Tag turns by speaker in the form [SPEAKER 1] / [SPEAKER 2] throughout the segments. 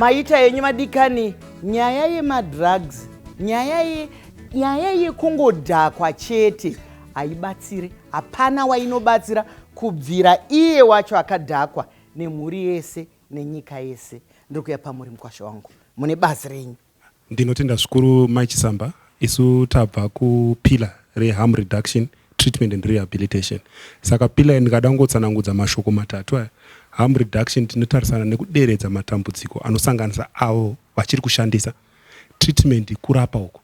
[SPEAKER 1] Maita yenyu madikani, nyaya yemadrugs, nyaya ye nyaya yekungodhakwa chete haibatsire. Hapana wainobatsira kubvira iye wacho akadhakwa nemhuri yese nenyika yese. Ndiri kuya pamuri mukwasha wangu, mune bazi renyu.
[SPEAKER 2] Ndinotenda zvikuru Mai Chisamba. Isu tabva kupillar reharm reduction, treatment and rehabilitation. Saka pillar ndingada kungotsanangudza mashoko matatu aya. Harm reduction tinotarisana nekuderedza matambudziko anosanganisa avo vachiri kushandisa. Treatment kurapa uko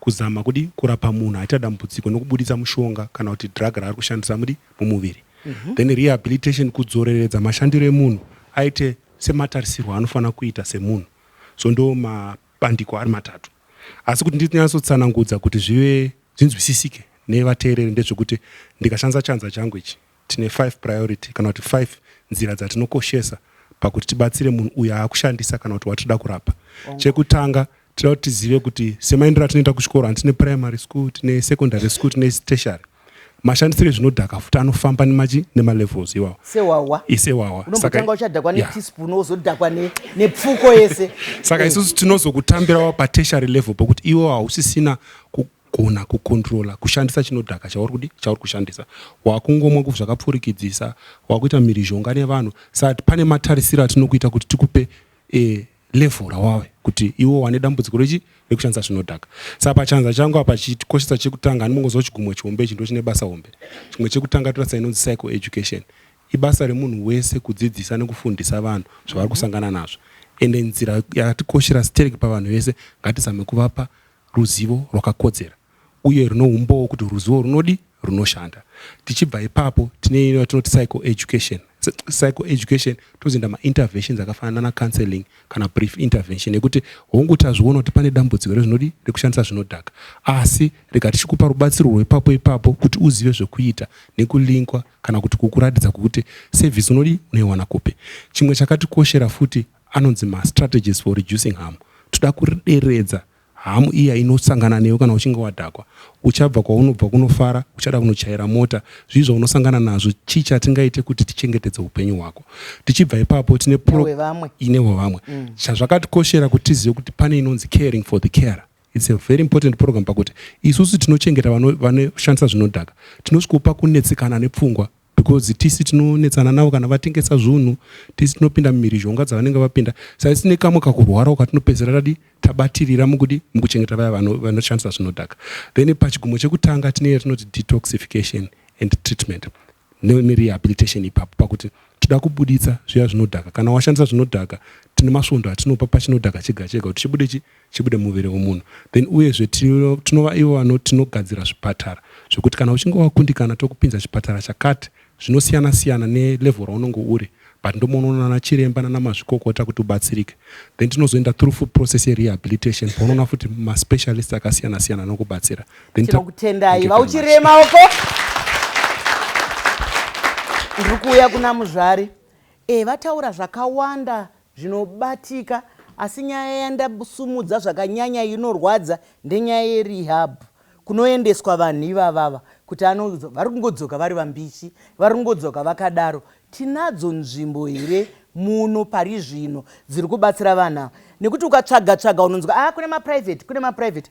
[SPEAKER 2] kuzama kudi kurapa munhu aita dambudziko nekubuditsa mushonga kana kuti drug raari kushandisa mudi mumuviri. Then rehabilitation kudzoreredza mashandiro emunhu aite sematarisirwo anofanira kuita semunhu. So ndo mapandiko ari matatu. Asi kuti ndinyatsotsanangudza kuti zvive zvinzwisisike nevateereri ndezvekuti ndikashandisa chanza changu ichi tine 5 priority kana kuti 5 nzira dzatinokoshesa pakuti tibatsire munhu uyo aakushandisa kana kuti watinoda kurapa. Chekutanga tinoda kuti tizive kuti semaendero atinoita kuchikoro, handiti tine primary school, tine secondary school, tine tertiary, mashandisiro ezvinodhaka futi anofamba nemachi nemalevels iwawo.
[SPEAKER 1] Sehwahwa.
[SPEAKER 2] Isehwahwa.
[SPEAKER 1] Unombotanga uchadhakwa neteaspoon, wozodhakwa nepfuko yese.
[SPEAKER 2] Saka isusu tinozokutambirawo patertiary level pokuti iwo hausisina kugona kucontrola kushandisa chinodhaka chauri kudi chauri kushandisa, wakungomwa zvakapfurikidzisa, wakuita mhirizhonga nevanhu. Saka pane matarisiro atinokuita kuti tikupe level rawave kuti iwo wane dambudziko rechi rekushandisa zvinodhaka. Saka pachanza changu apa chikoshesa chekutanga, handimongozwa chigumwe chihombe ichi ndo chine basa hombe. Chimwe chekutanga torasa inonzi psycho education. Ibasa remunhu wese kudzidzisa nekufundisa vanhu zvavari kusangana nazvo, ende nzira yakatikoshera stereki pavanhu vese, ngatizame kuvapa ruzivo rwakakodzera uye runoumbowo kuti ruzivo runodi runoshanda. Tichibva ipapo tine ino yatinoti psycho education. Psycho education tozoenda mainterventions akafanana nacounseling kana brief intervention yekuti hongu tazviona kuti pane dambudziko rezvinodi rekushandisa zvinodhaka, asi rega tichikupa rubatsiro rweipapo ipapo kuti uzive zvekuita nekulinkwa kana kuti kukuratidza kuti service unodi unoiwana kupi. Chimwe chakatikoshera futi anonzi mastrategies for reducing harm. Toda kuderedza harm iya inosangana newe kana uchinge wadhakwa. Uchabva kwaunobva kunofara, uchada kunochaira mota, zvii zvaunosangana nazvo, chii chatingaite kuti tichengetedze upenyu hwako. Tichibva ipapo tine
[SPEAKER 1] nehwevamwe.
[SPEAKER 2] Nehwevamwe. Chazvakatikoshera kuti tizive kuti pane inonzi caring for the carer. It's a very important program pakuti isusu tinochengeta vanoshandisa zvinodhaka, tinosvikopa kunetsekana nepfungwa because tisi tinonetsana navo kana vatengesa zvunhu, tisi tinopinda mumhirizhonga dzavanenge vapinda. Saka tine kamwe kakurwarawo katinopedzera tadi tabatirira mukudi mukuchengeta vaya vanoshandisa zvinodhaka. Then pachigumo chekutanga tine yatinoti detoxification and treatment nerehabilitation ipapo pakuti toda kubuditsa zviya zvinodhaka. Kana washandisa zvinodhaka, tine masvondo atinopa pachinodhaka chega chega kuti chibude chibude muviri wemunhu. Then uyezve tinova ivo vano tinogadzira zvipatara zvekuti kana uchinge wakundikana tokupinza chipatara chakati, zvinosiyana siyana nelevel raunonge uri, but ndomunoona nana chiremba nana mazvikokota kuti ubatsirike. Then tinozoenda through full process yerehabilitation paunoona futi maspecialist akasiyana siyana anokubatsira.
[SPEAKER 1] Then Tinokutendai. Thank you very much. Vauchirei maoko. Ndiri kuuya kuna Muzvari. Vataura zvakawanda zvinobatika, asi nyaya yandasumudza zvakanyanya inorwadza ndenyaya yerehab kunoendeswa vanhu ivavava kuti vari kungodzoka vari vambishi, vari kungodzoka vakadaro. Tinadzo nzvimbo here muno pari zvino dziri kubatsira vanhu ava? Nekuti ukatsvaga tsvaga unonzwa kune maprivate, kune maprivate,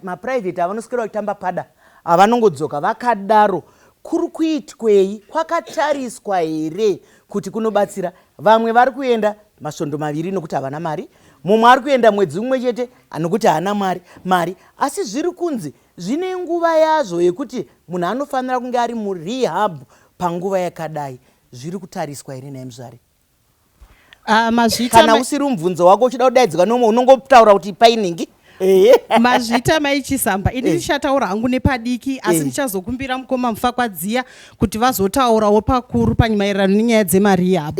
[SPEAKER 1] maprivate avanoswera vachitamba pada, havanongodzoka vakadaro. Kuri kuitwei? Kwakatariswa here kuti kunobatsira? Vamwe vari kuenda masvondo maviri nokuti havana mari, mumwe ari kuenda mwedzi mumwe chete nokuti haana mari, asi zviri kunzi zvine nguva yazvo yekuti munhu anofanira kunge ari murehab panguva yakadai. Zviri kutariswa here nhai Muzvari?
[SPEAKER 3] Mazvita
[SPEAKER 1] Kana usiri mubvunzo wako uchida kudaidzwa nomwe, unongotaura kuti painingi.
[SPEAKER 3] Mazvita Mai Chisamba. Ini ndichataura hangu nepadiki, asi ndichazokumbira mukoma Mufakwadziya kuti vazotaurawo pakuru pamaererano nenyaya dzemarehab.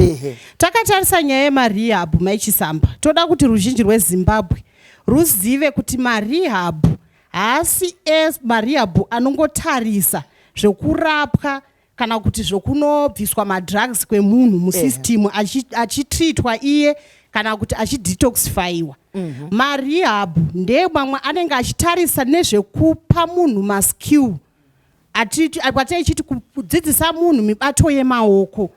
[SPEAKER 3] Takatarisa nyaya yemarehab, Mai Chisamba, toda kuti ruzhinji rweZimbabwe ruzive kuti marehab haasi marehab anongotarisa zvekurapwa kana kuti zvokunobviswa madrugs kwemunhu musystem achitreatwa iye kana kuti achidetoxifyiwa. Marehab ndemamwe anenge achitarisa nezvekupa munhu maskill kwataichiti kudzidzisa munhu mibato yemaoko.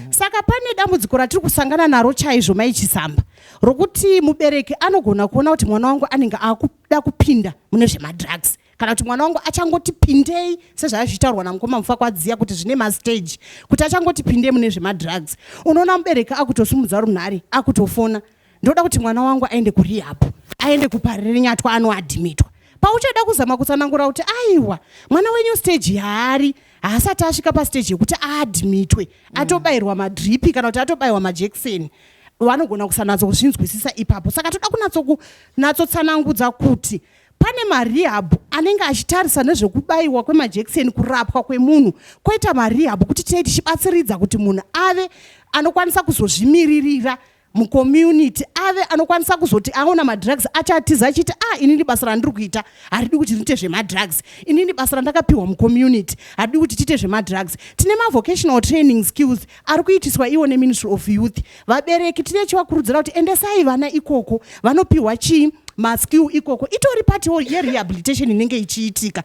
[SPEAKER 3] Saka pane dambudziko ratiri kusangana naro chaizvo, Mai Chisamba, rokuti mubereki anogona kuona kuti mwana wangu anenge akuda kupinda mune zvemadrugs, kana kuti mwana wangu achangoti pindei, sezvaazvichitaurwa namukoma Mufakwadziya kuti zvine mastage, kuti achangoti pindei mune zvemadrugs. Unoona mubereki akutosimudza runhare, akutofona, "Ndoda kuti mwana wangu aende kurehab, aende kuParirenyatwa, anoadmitwa." Pauchada kuzama kutsanangura kuti aiwa, mwana wenyu stage yaari haasati asvika pastage yekuti aadmitwe, atobayirwa madripi kana kuti atobayiwa majekiseni, vanogona kusanatso-kuzvinzwisisa ipapo. Saka toda kunatsokunatso-tsanangudza kuti pane marehab anenge achitarisa nezvekubayiwa kwemajekiseni, kurapwa kwemunhu, kwoita marehab kuti tinei tichibatsiridza kuti munhu ave anokwanisa kuzozvimiririra mucommunity, ave anokwanisa kuzoti aona madrugs achatiza, achiti, "A ah, inini basa randiri kuita haridi kuti ndiite zvemadrugs. Inini basa randakapiwa mucommunity haridi kuti tiite zvemadrugs." Tine mavocational training skills ari kuitiswa iwo neMinistry of Youth. Vabereki tine chivakurudzira kuti endesai vana ikoko, vanopiwa chii, maskill ikoko. Itori patiwo yerehabilitation inenge ichiitika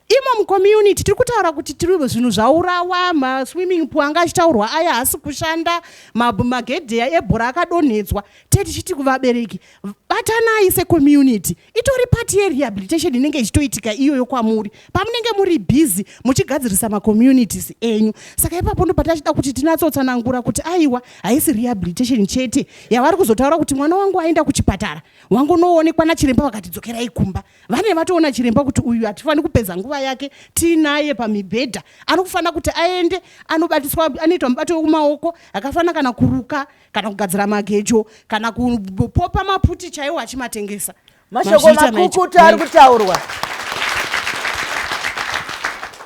[SPEAKER 3] imo mucommunity. Tiri kutaura kuti tiri zvinhu zvaurawa, maswimming pool anga achitaurwa aya haasi kushanda, magedheya ebhora akadonhedzwa. Te tichiti kuvabereki, batanai secommunity. Itori part yerehabilitation inenge ichitoitika iyoyo kwamuri pamunenge muri busy muchigadzirisa macommunities enyu. Saka ipapo ndo patachida kuti tinatsotsanangura kuti aiwa, haisi rehabilitation chete yavari kuzotaura kuti mwana wangu aenda kuchipatara, wangonoonekwa nachiremba, vakati dzokerai kumba. Vane vatoona chiremba kuti uyu hatifaniri kupedza nguva yake tiinaye pamibhedha, anokufanira kuti aende anobatiswa, anoitwa mubato wekumaoko akafanira kana kuruka, kana kugadzira magejo, kana kupopa maputi chaiwo achimatengesa.
[SPEAKER 1] Mashoko makukutu ari kutaurwa.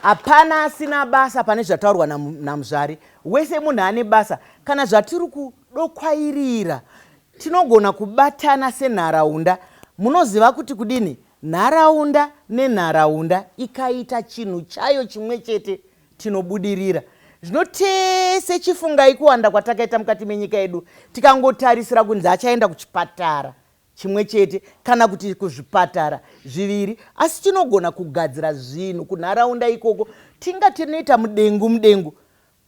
[SPEAKER 1] Hapana asina basa pane zvataurwa namuzvari. Wese munhu ane basa. Kana zvatiri kudokwairira, tinogona kubatana senharaunda. Munoziva kuti kudini? Nharaunda nenharaunda ikaita chinhu chayo chimwe chete, tinobudirira. Zvino tese chifungai kuwanda kwatakaita mukati menyika yedu. Tikangotarisira kunzi achaenda kuchipatara chimwe chete kana kuti kuzvipatara zviviri, asi tinogona kugadzira zvinhu kunharaunda ikoko. Tinga tinoita mudengu mudengu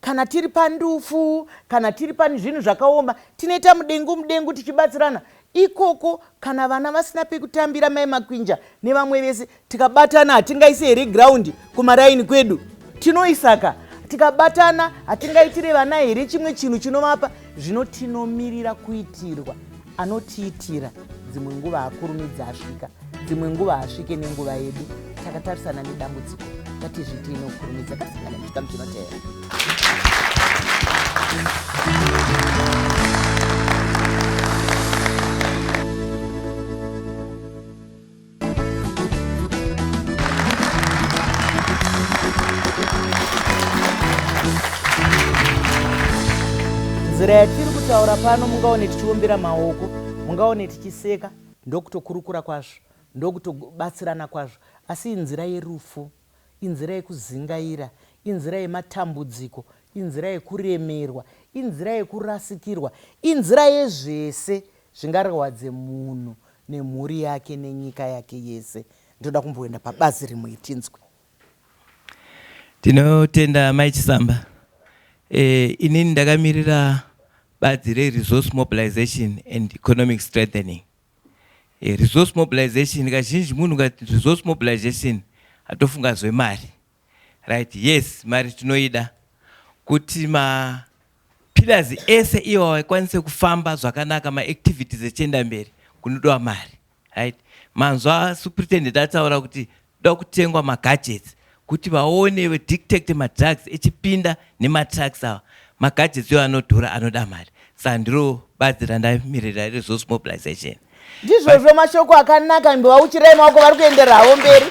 [SPEAKER 1] kana tiri pandufu, kana tiri pane zvinhu zvakaoma, tinoita mudengu mudengu tichibatsirana ikoko. Kana vana vasina pekutambira, Mai Makwinja nevamwe vese, tikabatana hatingaisi here ground kumaraini kwedu? Tinoisaka. Tikabatana hatingaitire vana here chimwe chinhu chinovapa? Zvino tinomirira kuitirwa. Anotiitira dzimwe nguva hakurumidza asvika, dzimwe nguva hasvike nenguva yedu. Takatarisana nedambudziko, ngatizviitei nokukurumidza. Katisangane muchikamu chinotevera. Nzira yatiri kutaura pano, mungaone tichiombera maoko, mungaone tichiseka, ndokutokurukura kwazvo, ndokutobatsirana kwazvo, asi inzira yerufu, inzira yekuzingaira, inzira yematambudziko, inzira yekuremerwa, inzira yekurasikirwa, inzira yezvese zvingarwadze munhu nemhuri yake nenyika yake yese. Ndoda kumboenda pabazi rimwe, tinzwe.
[SPEAKER 4] Tinotenda, Mai Chisamba. Inini ndakamirira bazi reresource mobilization and economic strengthening. Resource mobilization, kazhinji munhu kati resource mobilization atofunga zvemari, right? Yes, mari tinoida kuti mapillars ese iwawo akwanise kufamba zvakanaka, maactivities echienda mberi, kunodiwa mari, right? Manzwa superintendent ataura kuti toda kutengwa magadgets kuti vaone vedetect madrugs echipinda nematrucks ava. Magadgets iwo anodhura, anoda mari. Saka ndiro bazi randamirira, resource mobilization.
[SPEAKER 1] Ndizvozvo, mashoko akanaka. Mbovauchirai maoko, vari kuenderera havo mberi,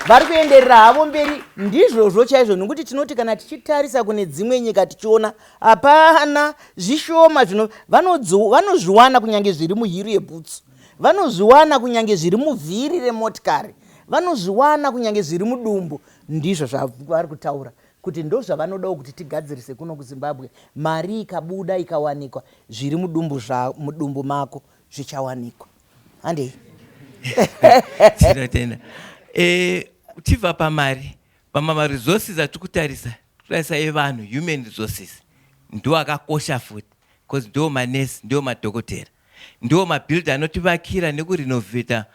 [SPEAKER 1] vari kuenderera havo mberi. Ndizvozvo chaizvo, nokuti tinoti kana tichitarisa kune dzimwe nyika, tichiona hapana zvishoma zvino vanozviwana, kunyange zviri muhiri yebhutsu vanozviwana, kunyange zviri muvhiri remotikari vanozviwana, kunyange zviri mudumbu. Ndizvo zvavari kutaura kuti ndo zvavanodawo kuti tigadzirise kuno kuZimbabwe. Mari ikabuda, ikawanikwa, zviri mudumbu, mudumbu mako zvichawanikwa. Handei.
[SPEAKER 4] Tinotenda. Tibva pamari, pamamaresources atiri kutarisa, kutarisa evanhu, human resources. Ndiwo akakosha futi because ndiwo manesi, ndiwo madhokotera, ndiwo mabuilder anotivakira nekurenovheta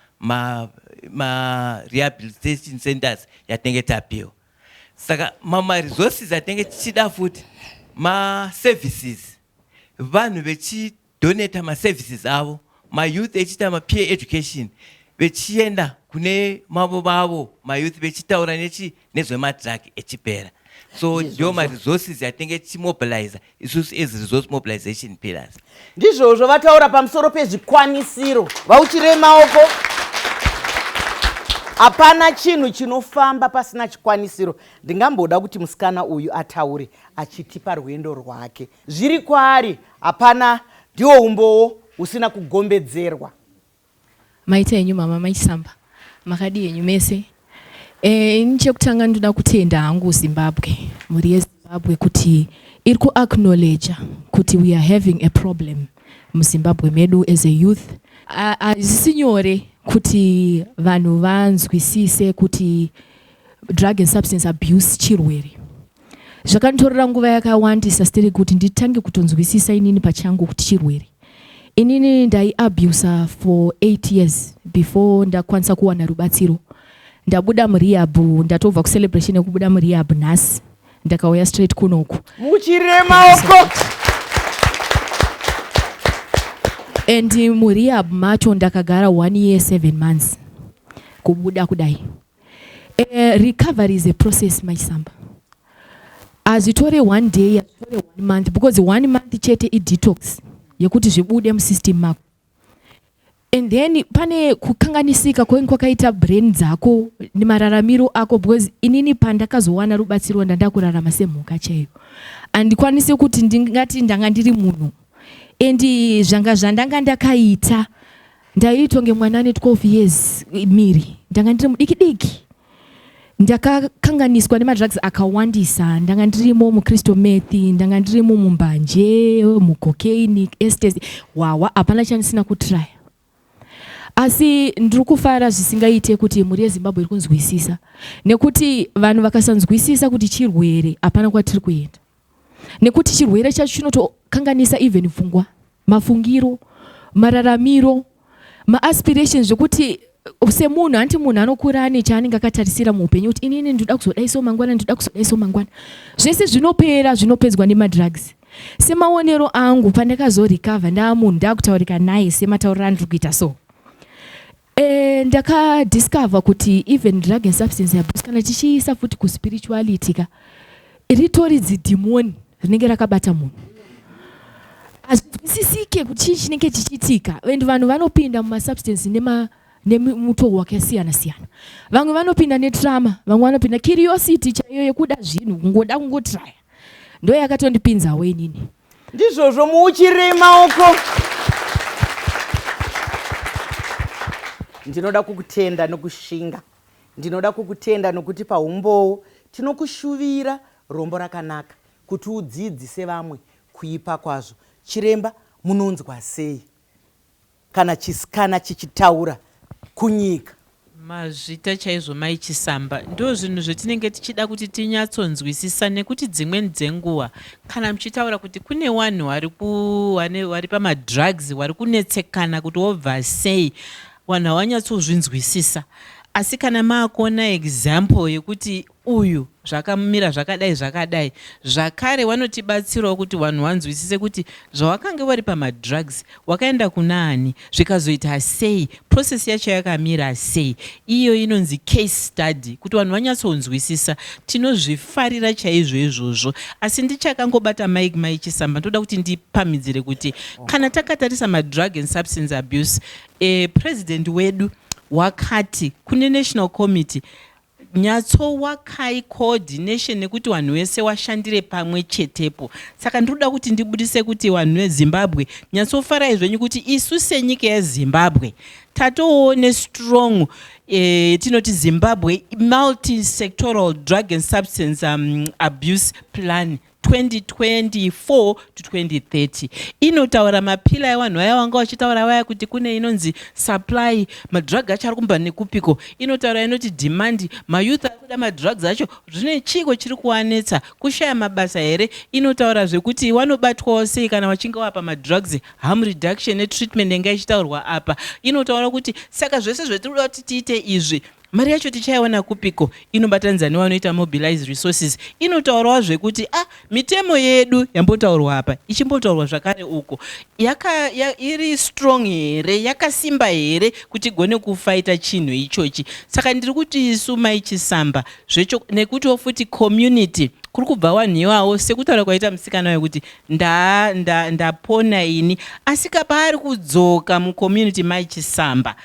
[SPEAKER 4] marehabilitation ma centers yatinenge tapiwa. Saka mamaresources atinenge tichida futi maservices, vanhu vechidonata maservices avo, mayouth echiita mapeer education, vechienda kune mavo vavo mayouth vechitaura nechi nezvemadrug echipera. So ndiwo maresources yatinenge tichimobiliza isusu as resource mobilization pillars.
[SPEAKER 1] Ndizvozvo vataura pamusoro pezvikwanisiro. Vauchirei maoko. Hapana chinhu chinofamba pasina chikwanisiro. Ndingamboda kuti musikana uyu ataure achitipa rwendo rwake. Zviri kwaari hapana, ndiwo umbowo husina kugombedzerwa.
[SPEAKER 5] Maita henyu mama maChisamba, makadii henyu mese? Ini chekutanga ndoda kutenda hangu Zimbabwe, mhuri yeZimbabwe, kuti iri kuacknowledge kuti we are having a problem muZimbabwe medu as a youth. Hazvisi nyore kuti vanhu vanzwisise kuti drug and substance abuse chirwere. Zvakanditorera nguva yakawandisa stiri kuti nditange kutonzwisisa inini pachangu kuti chirwere. Inini ndaiabusa for 8 years before ndakwanisa kuwana rubatsiro. Ndabuda murehab, ndatobva kucelebration yekubuda murehab nhasi, ndakauya straight kunoku.
[SPEAKER 1] Muchirire maoko.
[SPEAKER 5] And murehab macho ndakagara 1 year 7 months kubuda kudai. Recovery is a process, maChisamba. Hazvitore one day, hazvitore one month, because one month chete idetox yekuti zvibude musystem mako, and then pane kukanganisika kwenge kwakaita brain dzako nemararamiro ako, because inini pandakazowana rubatsiro ndanda kurarama semhuka chaiyo. Handikwanisi kuti ndingati ndanga ndiri munhu, and zvanga zvandanga ndakaita, ndaitonge mwana ane 12 years miri, ndanga ndiri mudiki diki. Ndakakanganiswa nemadrugs akawandisa. Ndanga ndirimo mucrystal meth, ndanga ndirimo mumbanje, mucocaine, ecstasy, hwahwa, hapana chandisina kutraya. Asi ndiri kufara zvisingaite kuti mhuri yeZimbabwe iri kunzwisisa, nekuti vanhu vakasanzwisisa kuti chirwere, hapana kwatiri kuenda, nekuti chirwere chacho chinotokanganisa even pfungwa, mafungiro, mararamiro, maaspirations, zvekuti semunhu, hanti munhu anokura ane chaanenge akatarisira muupenyu, kuti inini ndoda kuzodai so mangwana, ndoda kuzodai so mangwana. Zvese zvinopera, zvinopedzwa nemadrugs. Semaonero angu, pandakazorecover, ndaa munhu ndakutaurika naye sematauriro andiri kuita so, ndakadiscover kuti even drug and substance abuse, kana tichiisa futi kuspirituality ka, ritori zidhimoni rinenge rakabata munhu. Hazvinzwisisike kuti chii chinenge chichiitika, and vanhu vanopinda mumasubstance nemutoo wakasiyana siyana. Vamwe vanopinda netrauma, vamwe vanopinda curiosity chaiyo yekuda zvinhu, kungoda kungotraya, ndo yakatondipinzawo inini.
[SPEAKER 1] Ndizvozvo, muuchirei maoko. Ndinoda kukutenda nokushinga. Ndinoda kukutenda nokuti paumbowo tinokushuvira rombo rakanaka kuti udzidzise vamwe kuipa kwazvo. Chiremba, munonzwa sei kana chisikana chichitaura kunyika?
[SPEAKER 6] Mazvita chaizvo Mai Chisamba. Ndo zvinhu zvetinenge tichida kuti tinyatsonzwisisa, nekuti dzimweni dzenguva kana muchitaura kuti kune vanhu vari pamadrugs vari kunetsekana kuti wobva sei, vanhu havanyatsozvinzwisisa. Asi kana maakuona example yekuti uyu zvakamira zvakadai zvakadai, zvakare vanotibatsirawo kuti vanhu vanzwisise kuti zvawakange vari pamadrugs wakaenda kuna ani, zvikazoita sei, process yacho yakamira sei. Iyo inonzi case study, kuti vanhu vanyatsonzwisisa. Tinozvifarira chaizvo izvozvo. Asi ndichakangobata mike, Mai Chisamba, ndoda kuti ndipamhidzire kuti kana takatarisa madrug and substance abuse, president wedu wakati kune national committee, nyatsowakai coordination, nekuti vanhu vese washandire pamwe chetepo. Saka ndinoda kuti ndibudise kuti vanhu veZimbabwe, nyatsofarai zvenyu kuti isu senyika yeZimbabwe tatowo nestrong tinoti Zimbabwe multi sectoral drug and substance abuse plan. 2024 to 2030. Inotaura mapila evanhu vaya vanga vachitaura vaya kuti kune inonzi supply, madrug acho ari kumba nekupiko. Inotaura inoti demand, mayouth ari kuda madrugs acho, zvine chiiko chiri kuvanetsa, kushaya mabasa here? Inotaura zvekuti vanobatwawo sei kana vachinge vapa madrugs, harm reduction netreatment yanga ichitaurwa apa. Inotaura kuti saka zvese zvetiri kuda kuti tiite izvi, mari yacho tichaiwana kupiko? Inobatanidza nevanoita mobilize resources. Inotaurawo zvekuti ah, mitemo yedu yambotaurwa apa ichimbotaurwa zvakare uko yaka, ya, iri strong here, yakasimba here kuti igone kufaita chinhu ichochi. Saka ndiri kuti isu Mai Chisamba zvecho, nekutiwo futi community kuri kubva vanhu iwawo sekutaura kwaita musikana uyo kuti ndapona nda, nda ini, asi kapaari kudzoka mucommunity Mai Chisamba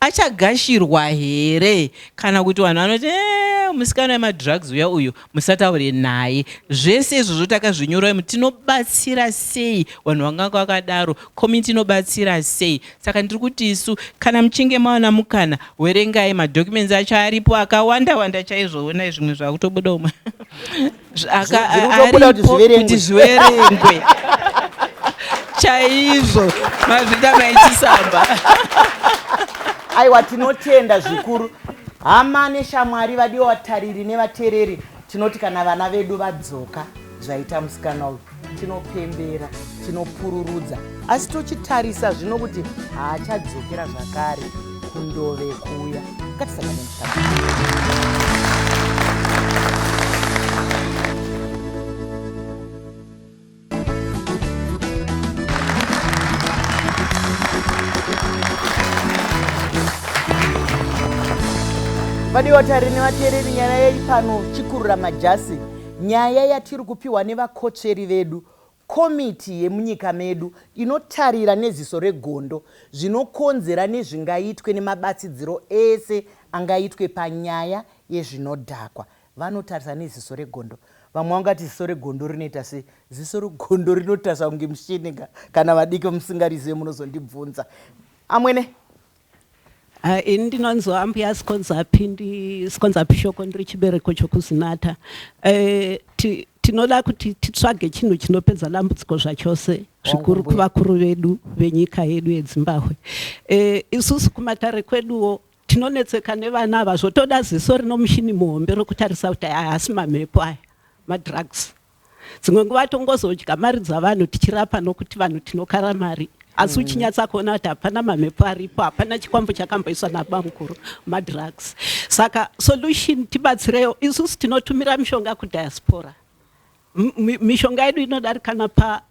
[SPEAKER 6] achagashirwa here kana kuti vanhu vanoti eh, musikana wemadrugs uya uyu musataure naye. Zvese izvozvo takazvinyora imi tinobatsira sei vanhu vanganga vakadaro, community inobatsira sei. Saka ndiri kuti isu kana muchinge mawana mukana werengai madocuments acho aripo akawanda wanda chaizvo, onai zvimwe zvakutobuda umwe aripo kuti zviverengwe chaizvo. Mazvita maiChisamba.
[SPEAKER 1] Aiwa, tinotenda zvikuru hama neshamwari, vadiwa vatariri nevateereri. Tinoti kana vana vedu vadzoka zvaita musikana uyu, tinopembera, tinopururudza, asi tochitarisa zvino kuti haachadzokera zvakare kundove kuya. Ngatisangane musikana. Vadiwa tariri nevateereri, nyaya yei pano chikurura majasi, nyaya yatiri kupiwa nevakotsveri vedu, komiti yemunyika medu inotarira neziso regondo zvinokonzera nezvingaitwe nemabatsidziro ese angaitwe panyaya yezvinodhakwa. Vanotarisa neziso regondo. Vamwe vangati ziso regondo rinoita sei? Ziso regondo rinotarisa kunge mushini kana vadiki musingarizive munozondibvunza. Amwene.
[SPEAKER 7] Ini ndinonzi ambuya Sikonzapi, ndi Sikonzapi Shoko, ndiri chibereko chokuZinata. Tinoda kuti titsvage chinhu chinopedza dambudziko zvachose, zvikuru kuvakuru vedu venyika yedu yeZimbabwe. Isusu kumatare kweduwo tinonetseka nevana ava, zvotoda ziso rino mushini muhombe rokutarisa kuti aya haasi mamhepo aya, madrugs. Dzimwe nguva tongozodya mari dzavanhu tichirapa nokuti vanhu tinokara mari, asi uchinyatsa kuona kuti hapana mamhepo aripo, hapana chikwambo chakamboiswa nabamukuru, madrugs. Saka solution tibatsirewo isusu, tinotumira mishonga kudiaspora. Mishonga yedu inodarika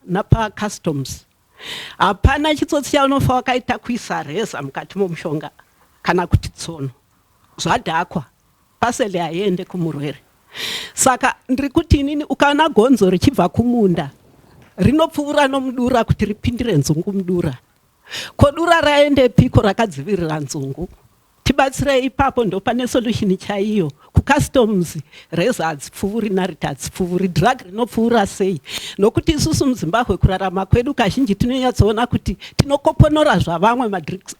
[SPEAKER 7] napa customs. Hapana chitsotsi chaunofa wakaita kuisa reza mukati momushonga kana kuti tsono, zvadhakwa, pasele haiende kumurwere. Saka ndiri kuti inini ukaona gonzo richibva kumunda rinopfuura nomudura kuti ripindire nzungu mudura, ko dura raendepiko rakadzivirira nzungu? Tibatsirei ipapo, ndopane solution chaiyo. Kucustoms reza hadzipfuuri, nariti hadzipfuuri, drug rinopfuura sei? Nokuti isusu muZimbabwe kurarama kwedu kazhinji tinonyatsoona kuti tinokoponora zvavamwe,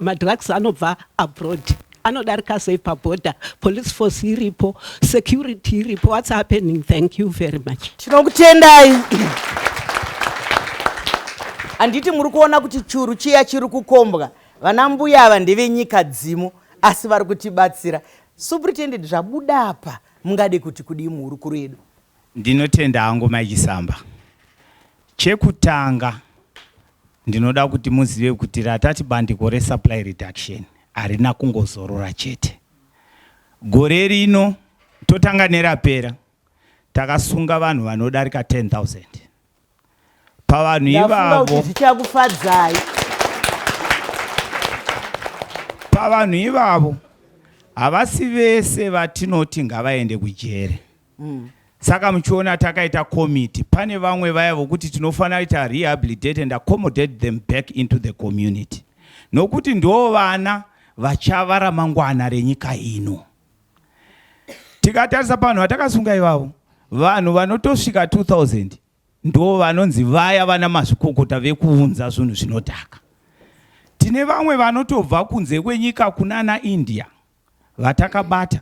[SPEAKER 7] madrugs anobva abroad anodarika sei paborder? Police force iripo, security iripo, what's happening? Thank you very much.
[SPEAKER 1] Tinokutendai. Handiti muri kuona kuti churu chiya chiri kukombwa? Vana mbuya ava ndevenyika dzimu, asi vari kutibatsira. Superintendent, zvabuda apa mungade kuti kudii muhurukuro yedu?
[SPEAKER 8] Ndinotenda hangu Mai Chisamba. Chekutanga ndinoda kuti muzive kuti ratati bandiko resupply reduction harina kungozorora chete. Gore rino totanga nerapera takasunga vanhu vanodarika 10,000. Pavanhu ivavo
[SPEAKER 1] zvichakufadzai.
[SPEAKER 8] Pavanhu ivavo havasi vese vatinoti ngavaende kujere. Saka muchiona takaita komiti, pane vamwe vaya vokuti tinofanira kuita rehabilitate and accommodate them back into the community, nokuti ndo vana vachava ramangwana renyika ino. Tikatarisa pavanhu vatakasunga ivavo, vanhu vanotosvika 2000 ndo vanonzi vaya vana mazvikokota vekuunza zvinhu zvinodhaka. Tine vamwe vanotobva kunze kwenyika kunana India vatakabata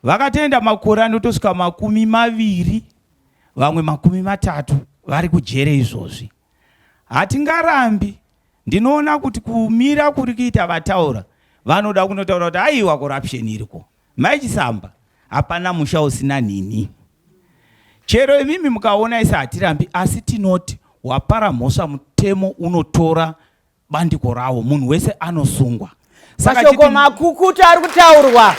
[SPEAKER 8] vakatoenda makore anotosvika 20. Vamwe 30 vari kujere izvozvi. Hatingarambi, ndinoona kuti kumira kuri kuita vataura vanoda kunotaura kuti aiwa corruption iriko. Mai Chisamba, hapana musha usina nhinhi. Chero imimi mukaona isi hatirambi asi tinoti wapara mhosva mutemo unotora bandiko rawo, munhu wese anosungwa.
[SPEAKER 1] Mashoko makukutu ari kutaurwa.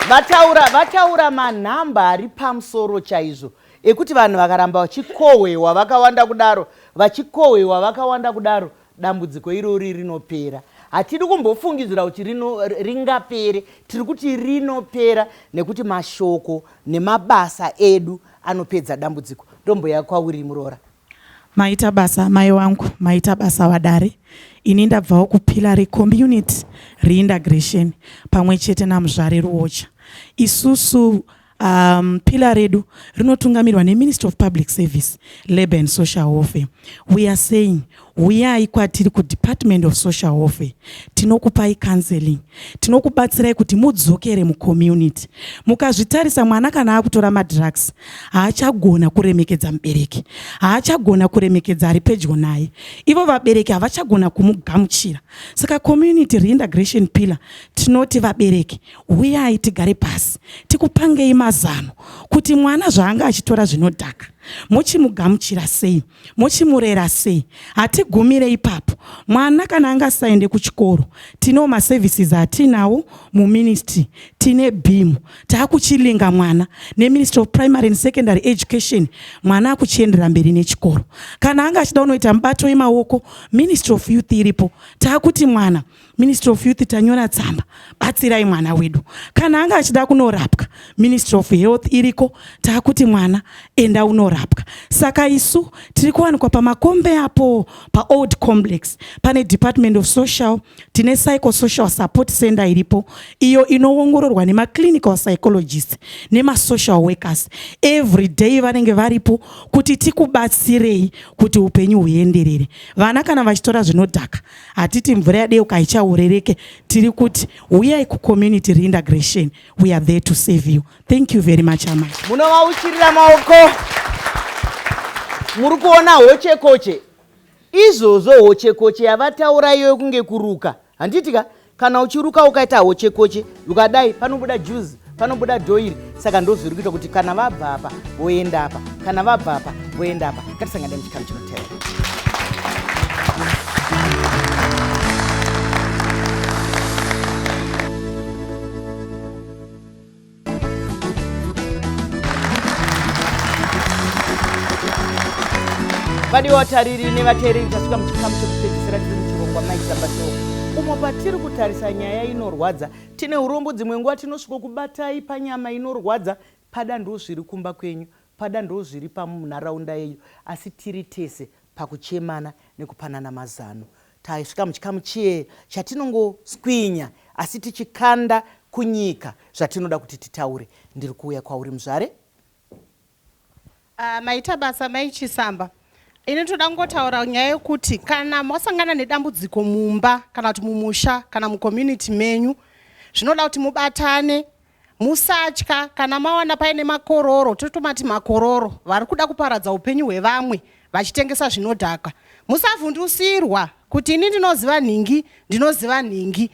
[SPEAKER 1] Vataura vataura manhamba ari pamusoro chaizvo ekuti vanhu vakaramba vachikohwewa vakawanda kudaro, vachikohwewa vakawanda kudaro, dambudziko irori rinopera. Hatidi kumbofungidzira kuti rino, ringapere, tiri kuti rinopera nekuti mashoko nemabasa edu anopedza dambudziko. Ndomboya kwauri muroora.
[SPEAKER 3] Maita basa mai wangu, maita basa vadare. Ini ndabvawo kupillar recommunity reintegration pamwe chete namuzvare Ruocha. Isusu um, pillar redu rinotungamirwa neMinistry of Public Service, Labour and Social Welfare. We are saying huyai kwatiri kuDepartment of Social Welfare, tinokupai counseling, tinokubatsirai kuti mudzokere mucommunity. Mukazvitarisa mwana kana akutora madrugs haachagona kuremekedza mubereki, haachagona kuremekedza ari pedyo naye, ivo vabereki havachagona kumugamuchira. Saka community reintegration pillar tinoti vabereki huyai tigare pasi tikupangei mazano kuti mwana zvaanga achitora zvinodhaka mochimugamuchira sei, mochimurera sei. Hatigumire ipapo, mwana kana anga asaende kuchikoro tinewo maservices atinawo muministry, tine beam taakuchilinga mwana neministry of primary and secondary education, mwana akuchiendera mberi nechikoro. Kana anga achida kunoita mubato wemaoko, ministry of youth iripo, taakuti mwana Ministry of Youth tanyora tsamba, batsirai mwana wedu. Kana anga achida kunorapwa, Ministry of Health iriko, taakuti mwana enda unorapwa. Saka isu tiri kuwanikwa pamakombe apo paOld Complex, pane Department of Social, tine Psychosocial Support Center iripo, iyo inoongororwa nemaclinical psychologists nemasocial workers. Every day vanenge varipo kuti tikubatsirei kuti upenyu huenderere. Vana kana vachitora zvinodhaka, hatiti mvura yadeuka haichaorereke, tiri kuti huyai kucommunity reintegration, we are there to save you. Thank you very much amai.
[SPEAKER 1] Munovauchirira maoko. Muri kuona hochekoche izvozvo, hochekoche yavataura iyoyo kunge kuruka, handiti ka? Kana uchiruka ukaita hochekoche ukadai panobuda juzi, panobuda dhoiri. Saka ndozviri kuita kuti kana vabva apa voenda apa, kana vabva apa voenda apa. Ngatisangane muchikamu chinotevera. Vadiwa vatariri nevateereri, tasvika muchikamu chekupedzisira tiri muchirongwa Mai Samba Show, umo patiri kutarisa nyaya inorwadza. Tine urombo, dzimwe nguva tinosvikokubatai panyama inorwadza, pada ndozviri kumba kwenyu, pada ndozviri pamunharaunda yenyu, asi tiri tese pakuchemana nekupanana mazano. Tasvika muchikamu chiye chatinongoswinya asi tichikanda kunyika zvatinoda kuti titaure. Ndiri kuuya kwauri muzvare.
[SPEAKER 3] Uh, maita basa mai Chisamba. Ini toda kungotaura nyaya yekuti kana masangana nedambudziko mumba kana kuti mumusha kana mucommunity menyu, zvinoda kuti mubatane, musatya. Kana mawana paine makororo, totomati makororo vari kuda kuparadza upenyu hwevamwe vachitengesa zvinodhaka, musavhundusirwa kuti ini ndinoziva nhingi, ndinoziva nhingi.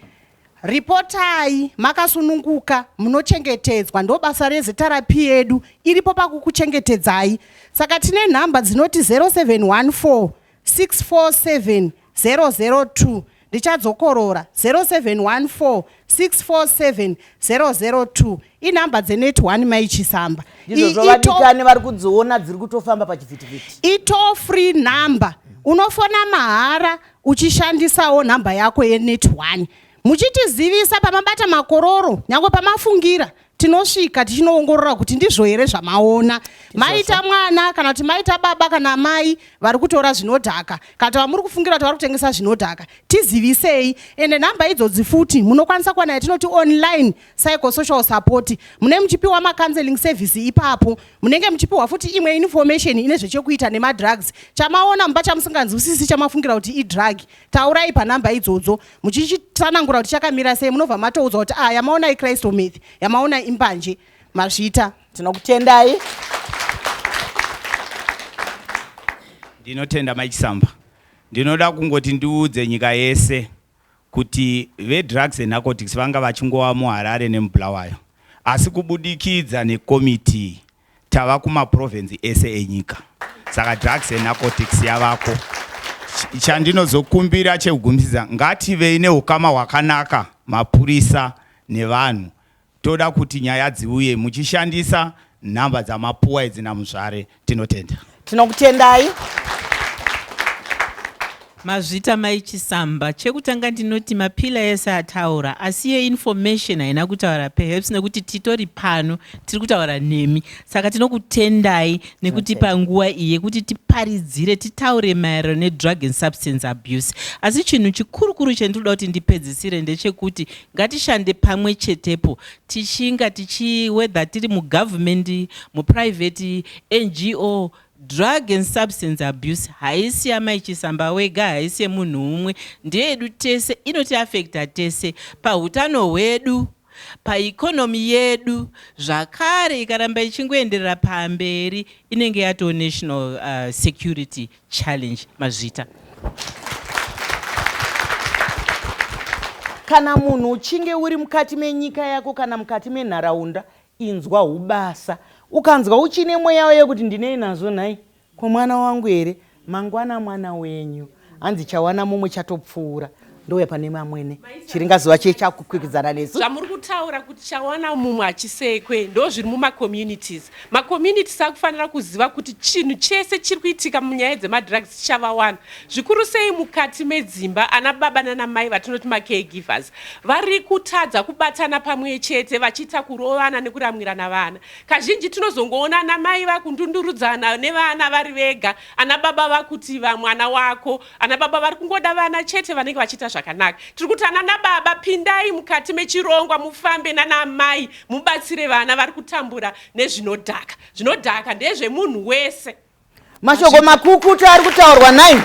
[SPEAKER 3] Ripotai makasununguka, munochengetedzwa. Ndobasa reZRP yedu iripo pakukuchengetedzai. Saka tine nhamba dzinoti 0714 647 002. Ndichadzokorora, 0714 647 002 inhamba dzenet 1 Mai Chisamba.
[SPEAKER 1] Ndizvozvo vadikani vari kudziona dziri kutofamba pachivhitivhiti.
[SPEAKER 3] Itoll free number, unofona mahara uchishandisawo nhamba yako yenet 1 muchitizivisa pamabata makororo, nyangwe pamafungira, tinosvika tichinoongorora kuti ndizvo here zvamaona. Maita mwana kana kuti maita baba kana mai vari kutora zvinodhaka, kana kuti vamuri kufungira kuti vari kutengesa zvinodhaka, tizivisei. Ende nhamba idzodzi futi munokwanisa kuwana yatinoti online psychosocial support, mune muchipiwa macounseling service ipapo, munenge muchipiwa futi imwe information ine zvechekuita nemadrugs. Chamaona mumba chamusinganzwisisi, chamafungira kuti idrug, taurai panhamba idzodzo muchichitsanangura kuti chakamira sei, munobva matoudzwa kuti ah, yamaona icrystal meth, yamaona imbanje. Mazvita.
[SPEAKER 1] Tinokutendai.
[SPEAKER 8] Ndinotenda Mai Chisamba. Ndinoda kungoti ndiudze nyika yese kuti vedrugs and narcotics vanga vachingova muHarare nemuBulawayo asi kubudikidza nekomiti iyi tava kumaprovince ese enyika saka drugs and narcotics yavako. Chandinozokumbira chekugumisisa ngativei neukama hwakanaka mapurisa nevanhu Toda kuti nyaya dziuye muchishandisa nhamba dzamapuwa idzi naMuzvare. Tinotenda.
[SPEAKER 1] Tinokutendai.
[SPEAKER 6] Mazvita mai Chisamba. Chekutanga ndinoti mapillar ese ataura asi yeinformation haina kutaura perhaps nekuti titori pano tiri kutaura nemi saka tinokutendai nekutipa nguva iyi yekuti tiparidzire titaure maererano nedrug and substance abuse asi chinhu chikurukuru chendinoda kuti ndipedzisire ndechekuti Ngatishande pamwe chetepo tichinga tichi whether tiri mugovernment, muprivate, NGO, drug and substance abuse haisi yamai Chisamba wega, haisi yemunhu umwe, ndeyedu tese, inotiaffecta tese pahutano hwedu, paeconomy yedu, zvakare ikaramba ichingoenderera pamberi inenge yatoo national uh, security challenge. Mazvita.
[SPEAKER 1] Kana munhu uchinge uri mukati menyika yako kana mukati menharaunda, inzwa hubasa. Ukanzwa uchine mweya wekuti ndinei nazvo nhai, ko mwana wangu here? Mangwana mwana wenyu. Hanzi chawana mumwe chatopfuura. Ndouya pane mamwene. Chiringazuva chiye chakukwikwidzana nesu.
[SPEAKER 9] Zvamuri kutaura kuti chawana mumwe hachisekwe ndozviri mumacommunities. Macommunities akufanira kuziva kuti chinhu chese chiri kuitika munyaya dzemadrugs chichavawana zvikuru sei mukati medzimba. Ana baba nana mai vatinoti macaregivers vari kutadza kubatana pamwe chete vachiita kurovana nekuramwirana vana. Kazhinji tinozongoona ana mai vakundundurudzana nevana vari vega, ana baba vakuti vamwana wako. Ana baba vari kungoda vana chete vanenge vachiita zvakanaka. Tiri kuti anana baba pindai mukati mechirongwa mufambe nana amai mubatsire vana vari kutambura nezvinodhaka. Zvinodhaka ndezvemunhu wese.
[SPEAKER 1] Mashoko makukutu ari kutaurwa nhai.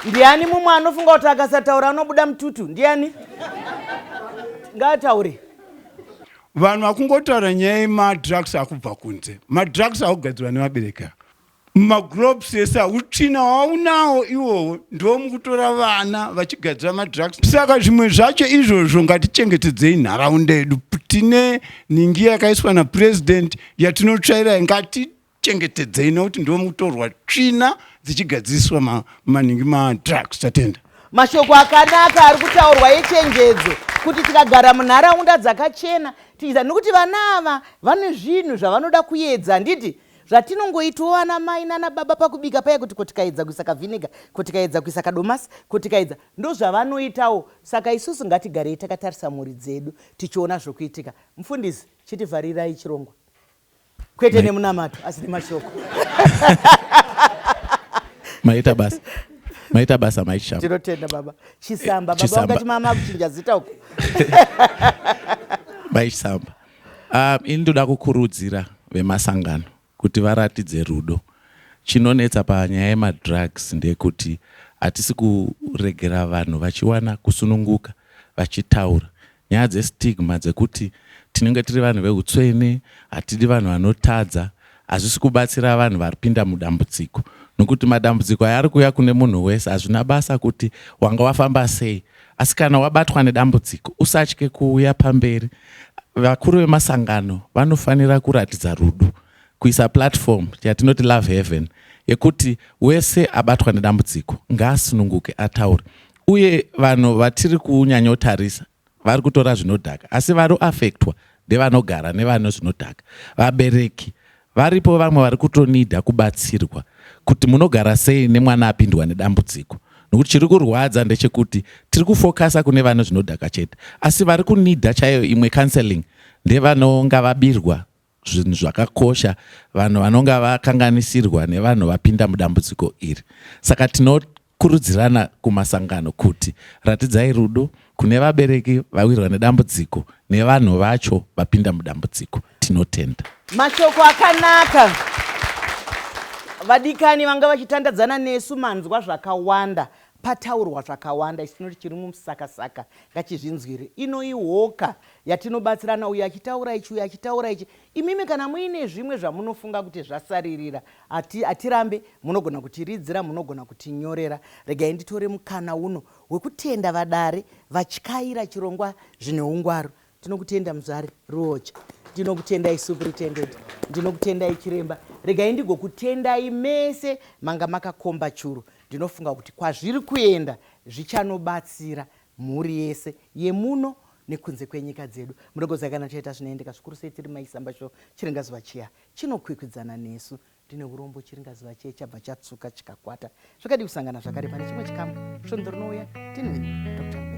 [SPEAKER 1] Ndiani mumwe anofunga kuti akasataura anobuda mututu? Ndiani? Ngaataure.
[SPEAKER 10] Vanhu vakungotaura nyaya yemadrugs akubva kunze. Madrugs akugadzirwa nevabereki ava. Maglobes ese utsvina hwaunawo iwowo ndiwo mukutora vana vachigadzira madrugs. Saka zvimwe zvacho izvozvo ngatichengetedzei nharaunda yedu. Tine nhingi yakaiswa napresident yatinotsvaira, ngatichengetedzei nekuti ndiwo mukutorwa tsvina dzichigadziriswa manhingi madrugs. Tatenda.
[SPEAKER 1] Mashoko akanaka ari kutaurwa echenjedzo kuti tikagara munharaunda dzakachena tichiza nekuti vana ava vane zvinhu zvavanoda kuedza handiti Zvatinongoitawo ana mai nana baba pakubika paye kuti ko tikaedza kuisa kavinegar, ko tikaedza kuisa kadomasi, ko tikaedza ndozvavanoitawo. Saka isusu ngatigarei takatarisa mhuri dzedu tichiona zvokuitika. Mufundisi chitivharirai chirongwa. Kwete nemunamato asi nemashoko.
[SPEAKER 11] Maita basa. Maita basa mai Chisamba.
[SPEAKER 1] Tinotenda baba. Chisamba baba wakati mama kuchinja zita uko.
[SPEAKER 11] Mai Chisamba. Um, ini ndoda kukurudzira vemasangano kuti varatidze rudo. Chinonetsa panyaya yemadrugs ndeyekuti hatisi kuregera vanhu vachiwana kusununguka vachitaura. Nyaya dzestigma dzekuti tinenge tiri vanhu veutsvene, hatidi vanhu vanotadza, hazvisi kubatsira vanhu vari pinda mudambudziko nokuti madambudziko aya ari kuuya kune munhu wese. Hazvina basa kuti wanga wafamba sei, Asi kana wabatwa nedambudziko, usatye kuuya pamberi. Vakuru vemasangano vanofanira kuratidza rudo, kuisa platform yatinoti Love Heaven yekuti wese abatwa nedambudziko ngaasununguke ataure. Uye vanhu vatiri kunyanyotarisa vari kutora zvinodhaka asi vari affectwa ndevanogara nevane zvinodhaka. Vabereki Varipo vamwe vari kutonida kubatsirwa kuti munogara sei nemwana apindwa nedambudziko nokuti chiri kurwadza ndechekuti tiri kufokasa kune vane zvinodhaka chete asi vari kunida chaiyo imwe counseling ndevanonga vabirwa zvinhu zvakakosha vanhu vanonga vakanganisirwa nevanhu vapinda mudambudziko iri saka tino Kurudzirana kumasangano kuti ratidzai rudo kune vabereki vawirwa nedambudziko nevanhu vacho vapinda mudambudziko. Tinotenda.
[SPEAKER 1] Mashoko akanaka. Vadikani vanga vachitandadzana nesu manzwa zvakawanda. Pataurwa zvakawanda, isu tinoti chiri mumusakasaka ngachizvinzwire. Ino ihoka yatinobatsirana, uyu achitaura ichi, uyu achitaura ichi. Imimi kana muine zvimwe zvamunofunga kuti zvasaririra, hatirambe, munogona kutiridzira, munogona kutinyorera. Regai nditore mukana uno wekutenda vadare vatyaira chirongwa zvine ungwaru. Tinokutenda Muzvare Ruocha, ndinokutendai Superintendent, ndinokutendai Chiremba. Regai ndigokutendai mese manga makakomba churu. Ndinofunga kuti kwazviri kuenda zvichanobatsira mhuri yese yemuno nekunze kwenyika dzedu. Munogoziva kana chaita zvinoendeka zvikuru sei tiri Maisamba Show, chiringazuva chiya chinokwikwidzana nesu. Ndine urombo chiringazuva chiye chabva chatsvuka chikakwata. Zvakadii kusangana zvakare pane chimwe chikamu svondo rinouya. Ndini wenyu Dr.